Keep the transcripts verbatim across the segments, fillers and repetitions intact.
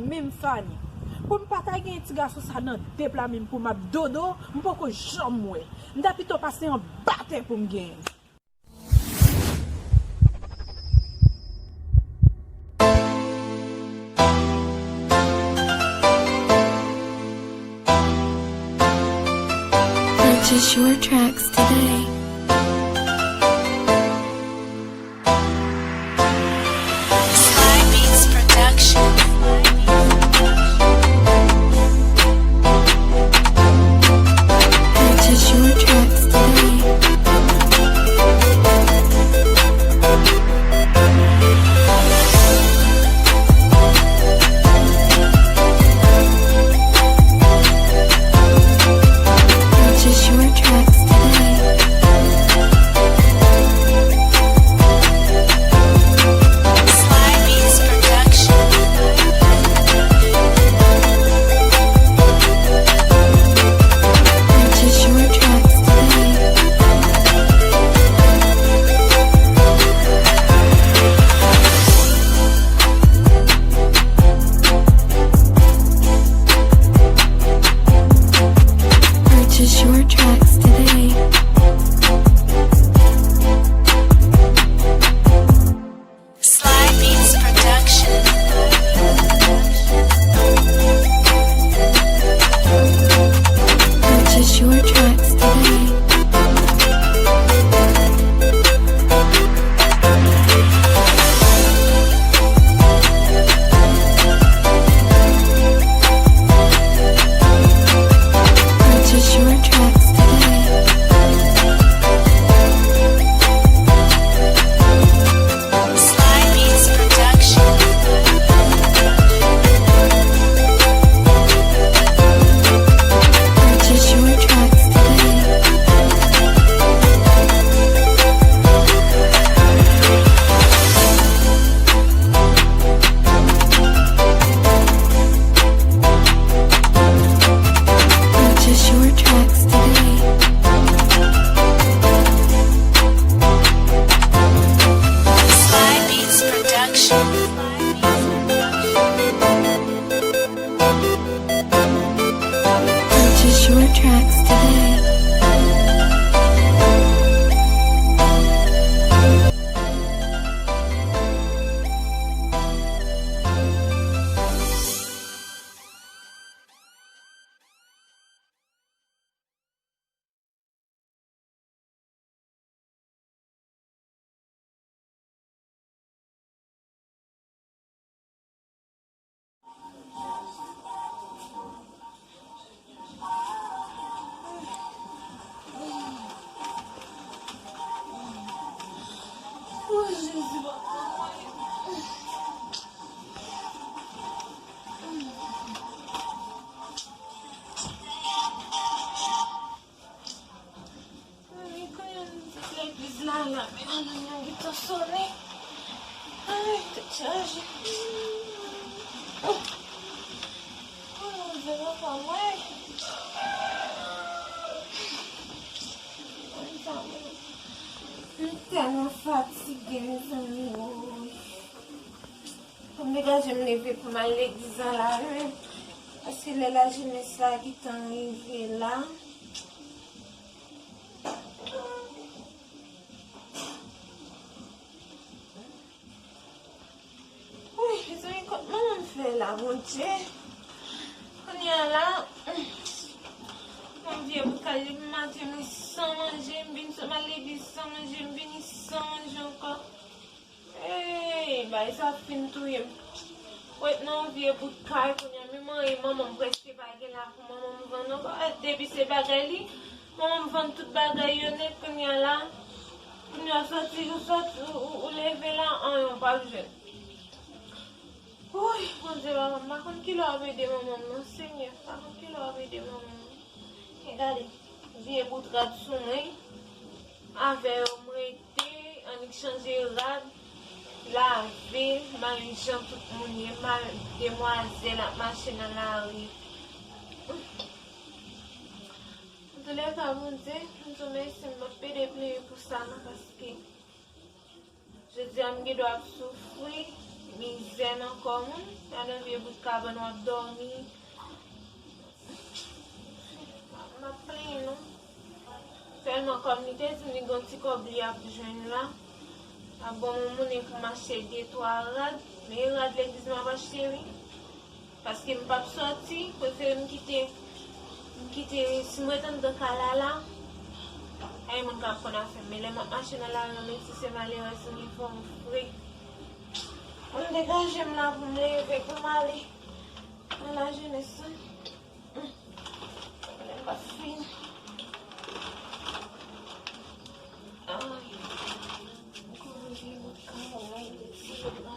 Menm Fanny. Pou m pa ta gen ti gason sa nan de pla menm pou m ap dodo, m poko janm wè. M ta pito pase anba tè pou m genyen. Purchase your tracks today. Sly Beats Production. Purchase your tracks today. Purchase your tracks today. Sly Beats Production. Purchase your tracks today. Purchase your tracks today. Sly Beats Production. Purchase your tracks today. Purchase your tracks today. Sly Beats Production. Purchase your tracks today. Purchase your tracks today. Sly Beats Production. Purchase your tracks today. Ay, kounye a m di legliz la la, men alarm nan gentan sonnen. Ay, tèt chaje. Oh, Bondye, papa mwen. Mwen tèlman fatige, mezanmi, woy. Fò m degaje m leve pou m al legliz la, wi. Paske lè lajenès la gentan rive la. Wi, mezanmi, kot manman m fè la, Bondye? Kounye a la, yon vye bout kay depi maten, mwen san manje, m vin sot m al legliz san manje, m vini san manje ankò. Ey, bagay sa fin touye m. Ret nan yon vye bout kay kounye a, menm anyen manman m prèske pa gen la pou manman m vann non. Depi se bagay li, manman m vann tout bagay yo nèt kounye a la. Kounye a sòti, ou sòti, ou, ou, ou leve la, anyen w p ap jwenn. Woy, Bondye, papa m, m pa konn kilè w ap ede manman m non, Senyè, m pa konn kilè w ap ede manman m. E gade, vye bout rad sou mwen, avè yo m rete, annik chanje rad, lave, m al jan tout moun ye, m al demwazèl ap mache nan lari. Antoulèka, Bondye, m di w mèsi, m p ap pede plede pou sa non, paske jodi a m gen dwa ap soufri, Mizè nan kò moun, nan yon vye bout kabann w ap dòmi. M ap plenyen non. Sèlman kòm li te di m li gen yon ti kòb li ap jwenn la, ap ban m yon monnen pou m achte de twa rad, men e rad legliz m ap achte wi. Paske m p ap sòti, prefere m kite, m kite, si m ret anndan kay la la, ay moun k ap konn afè m. Men lè m ap mache nan lari an, menm si se malerèz m ye, fò m fre. Mwen degaje m la pou m leve, pou m ale nan lajenès la. Lè m pa fin. Ay. M kouvri vye bout kaway, de ti bout la.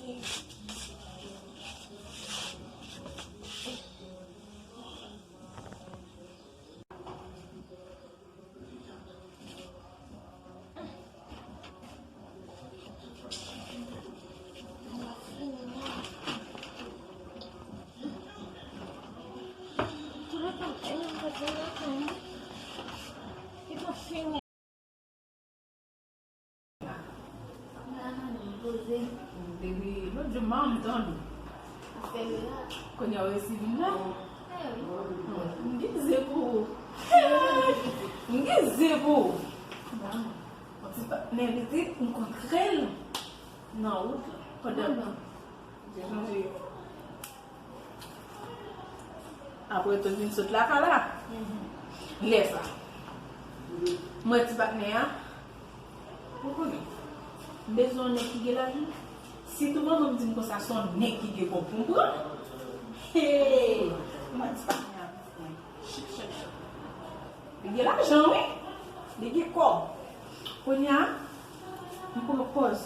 Ay. Depi lòt jou m pa janm tande w. Kounye a w resi vin la? M gen ze pou ou. M gen ze pou ou. Yon ti patnè pitit, m kontre l nan wout la. Pandan m te chanje. Apre tout vin sot lakay la. Lè sa, mwen ti patnè a, ou konnen, m bezwen yon nèg ki gen lajan. Sitou manman m di m konsa, se yon nèg ki gen kòb pou m pran. Hey! Mwen ti patnè a, chèk, chèk, chèk. Li gen lajan, wi. Li gen kòb. Kounye a, m pran pòz.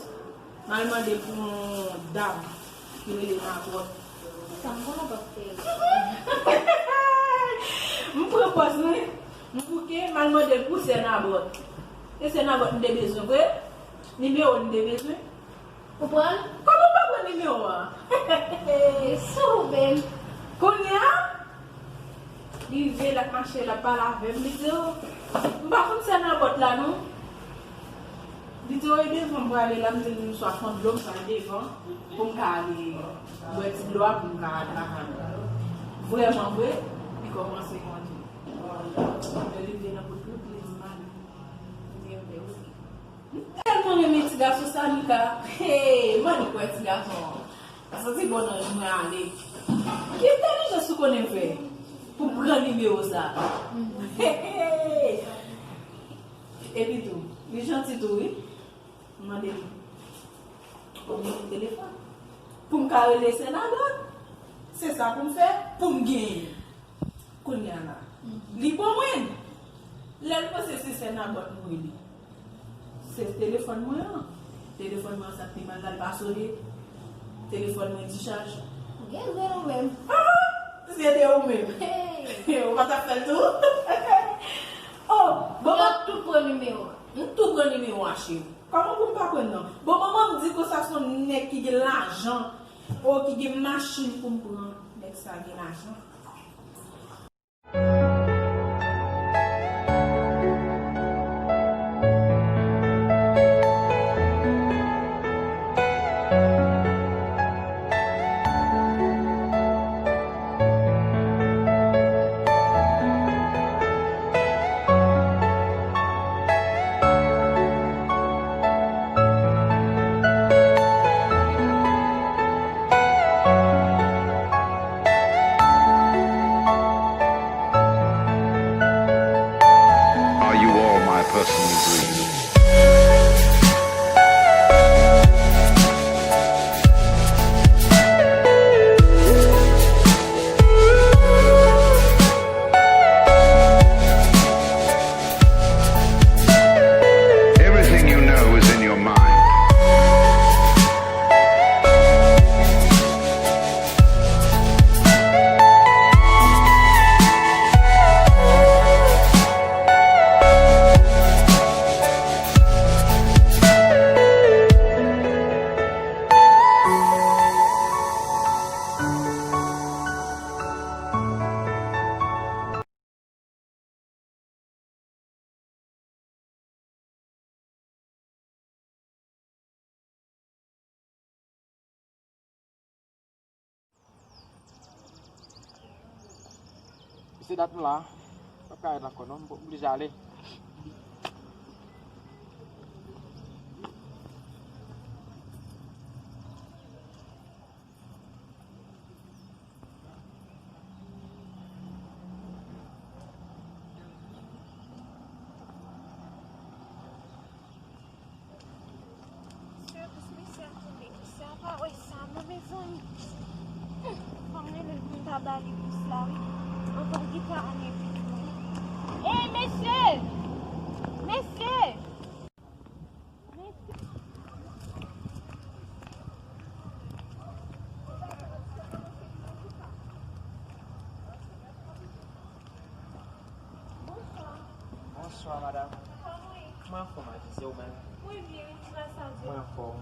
M al mande pou yon dam ki rele Nabòt. Sa m konn ap fè. M pran pòz mwen. M bouke, m al mande l pou sè Nabòt. E sè Nabòt m te bezwen vre. Nimewo l m te bezwen. Ou pran l? Kòman w pa pran nimewo a? Li sou ou menm. Kounye a, li rive, l ap mache, l ap pale avè m. Li di, "O, m pa konn sè Nabòt la, non." Li di, "O, e devan m prale la." M di l, "M swaf yon dlo, m pral devan pou m ka ale bwè ti dlo a, pou m ka al lakay mwen." Vrèman vre, li kòmanse kondui. Lè l rive nan bout wout, li di, "Mami, m gen pè, wi." M tèlman renmen ti gason sa, Mika. Hey, mande pou wè ti gason an. Sa santi bon nan mwen ale. Ki entèlijans ou konnen fè pou pran nimewo sa? Hey, hey. Epi tou, li janti tou, wi. M mande li pou m gen telefòn. Pou m ka rele sè Nabòt. Se sa pou m fè, pou m genyen. Kounye a la, li ban mwen. Lè l panse se sè Nabòt m rele. Se telefòn mwen an. Telefòn mwen an sa k pi mal la, l pa sone. Telefòn mwen dichaj. Ou gen zen ou menm. Ah! Si se te ou menm. Hey! Ou pa t ap fè l tou? Oh, bon, m ap tou pran nimewo a. M tou pran nimewo a, cheri. Kòman pou m pa pran l non? Bon, manman m di konsa se yon nèg ki gen lajan. Oh, ki gen machin pou m pran. Nèg sa gen lajan. Se dat m la. M p ap ka ret ankò non, m oblije ale. Sèvis mesye a tonbe, mesye a pa wè sa non, mezanmi. Fò m rele l pou m ta ba li bous la, wi. Anvan gita a nève m. Ey, mesye! Mesye! Mesye! Bonswa. Bonswa, madanm. Kòman w ye? Mwen anfòm, Aji, se ou menm? Mwen byen, wi, gras a Dye. Mwen anfòm.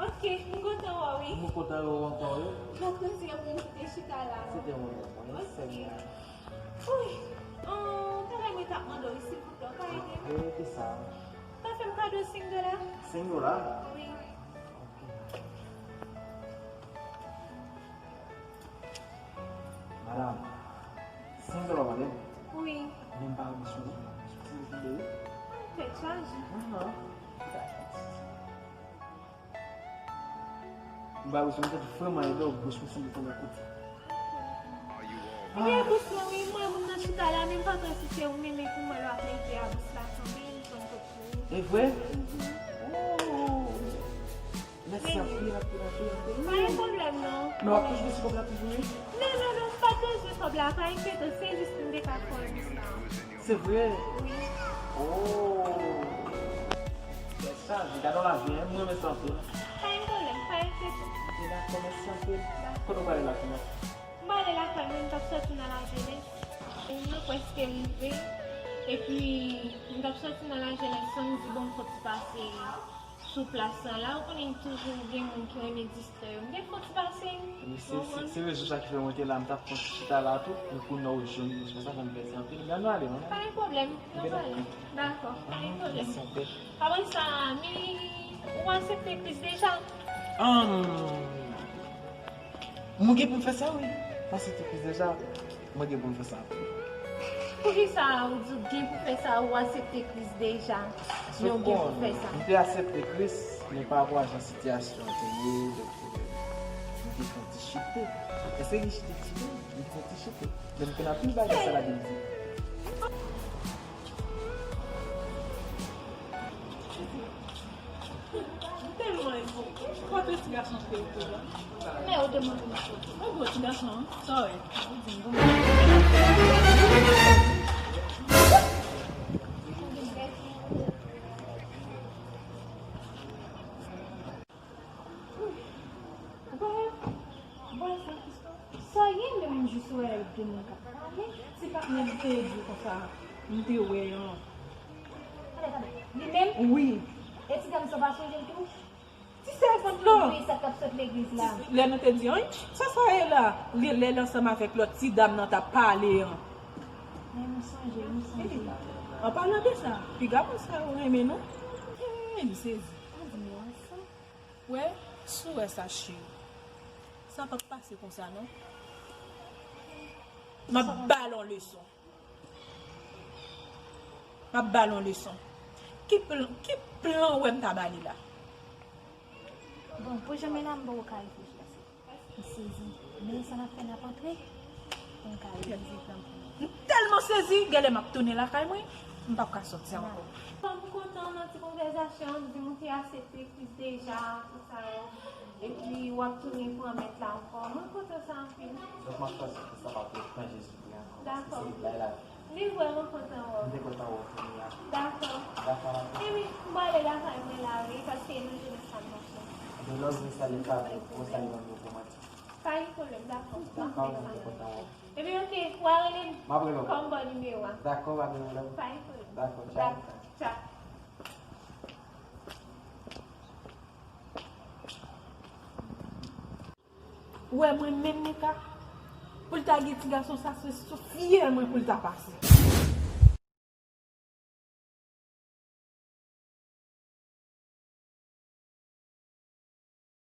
Ok, m kontan wè w, wi. Mwen kontan wè w ankò, wi. Mwen kontan pou m te chita la. Se te mwen menm, wi, sè m nan. Wi. An, bagay mwen t ap mande w, silvouplè, w ka ede m? Wi, ki sa? Ou ka fè m kado senk dola? Senk dola? Wi. Ok. Madanm, senk dola w mande m? Wi. Men m pa ranbousi w non. Sou ti de wi. Tèt chaje. Non, non. M pa ranbousi w, m tande vrèman ede w, bous mwen sanble tonbe kote. Ebyen, bous mwen, wi, mwen, moun nan chita la, men m pa kwè si se ou menm, men pou mwen, lè w ap leve a, bous la tonbe, m jwenn kote pou ou. E vre? Mhm. Oh! Mèsi anpil, anpil, anpil, anpil. Pa gen pwoblèm, non. Men w ap toujou bezwen kòb la toujou, wi? Non, non, non, m pa bezwen kòb la, pa enkyete w, se jis pou m te ka fè w bous la. Se vre? Wi. Oh! Tèt chaje, gade yon lavi, hein? M renmen sa anpil. Pa gen pwoblèm, pa enkyete w. Ok, dakò, mèsi anpil. Dakò. Kote w prale la, kounye a? M prale lakay mwen, m t ap soti nan lajenès. Mwen prèske rive. Epi, m t ap soti nan lajenès san m di, bon, fòk ti pase sou plas lan la, ou konnen toujou gen moun ki renmen distrè yo. M te fè yon ti pase, wi, se, se, se rezon sa ki fè mwen te la, m t ap pran ti chita la tou, men kounye a ou jwenn, se sa fè m pèse anpil. Men ann ale, non? Pa gen pwoblèm, nou prale. Dakò, pa gen pwoblèm. Mèsi anpil. Apre sa, mi, ou aksepte Kris deja? Ahn, mwen gen pou m fè sa, wi. Paske te Kris deja, mwen gen pou m fè sa. Poukisa ou di w gen pou fè sa, ou aksepte Kris deja, men ou gen pou fè sa? M te aksepte Kris, men pa rapò a jan sitiyasyon an te ye, donk, m te fè yon ti chite. Èske gen chite, chite? M te fè yon ti chite. Men m konn anpil bagay sa Labib di. M tèlman renmen w. Kote ti gason te ye la? Men yo te mande m soti. Mwen gwo ti gason, wi. Sa w wè? Ou di m gwo. Ou pa wè? Ou pa wè sa, Christo? Sa ye menm, m jis wè de moun k ap pale. Se pa t menm te di konsa, m te wè an. Tande, tande. Li menm? Wi. E ti dam sa pa sonje l tou? Ti sèvant lan. Wi, sa k ap sot legliz la. Lè nou te di, ann, sa sa ye la? Lè, lè l ansanm avèk lòt ti dam nan t ap pale an. Men m sonje, m sonje. An palan de sa, piga moun sa yo renmen nou. Hey, m sezi. An di nou ansanm. Wè, si w wè sa, cheri. Sa p ap pase konsa, non. M ap ba l yon leson. M ap ba l yon leson. Ki plan, ki plan w wè m ta ba li la? Bon, pou jan m ye la, m poko ka reflechi ase. M sezi. Men sa n ap fè, n ap antre. Pou m ka realize plan pou mwen. M tèlman sezi, genlè m ap tounen lakay mwen, m p ap ka sòti ankò. Kòm m kontan nan ti konvèzasyon, m di m ou te aksepte Kris deja, tout sa yo. Epi w ap tounen pran mèt la ankò. Mwen kontan sa anpil. Donk, m ap chwazi Kris la, m ap pran Jezi pou mwen ankò, paske se li k bay lavi. Li vrèman kontan wè w. M te kontan wè w kounye a. Dakò. Dakò, dakò. Ebyen, m prale lakay mwen la, wi, paske nan jenès la m mache. Ebyen, lè w vin sale fanmi w, ou sale fanmi w pou mwen. Pa gen pwoblèm, dakò. Dakò, m te kontan wè w. Ebyen, oke, w a rele m. M ap rele w. Kòm bò nimewo a. Dakò, pa gen pwoblèm. Pa gen pwoblèm. Dakò, tchao. Dakò, tchao. Ou wè mwen menm, Nika, pou l ta gen ti gason sa, se sou fyèl mwen pou l ta pase.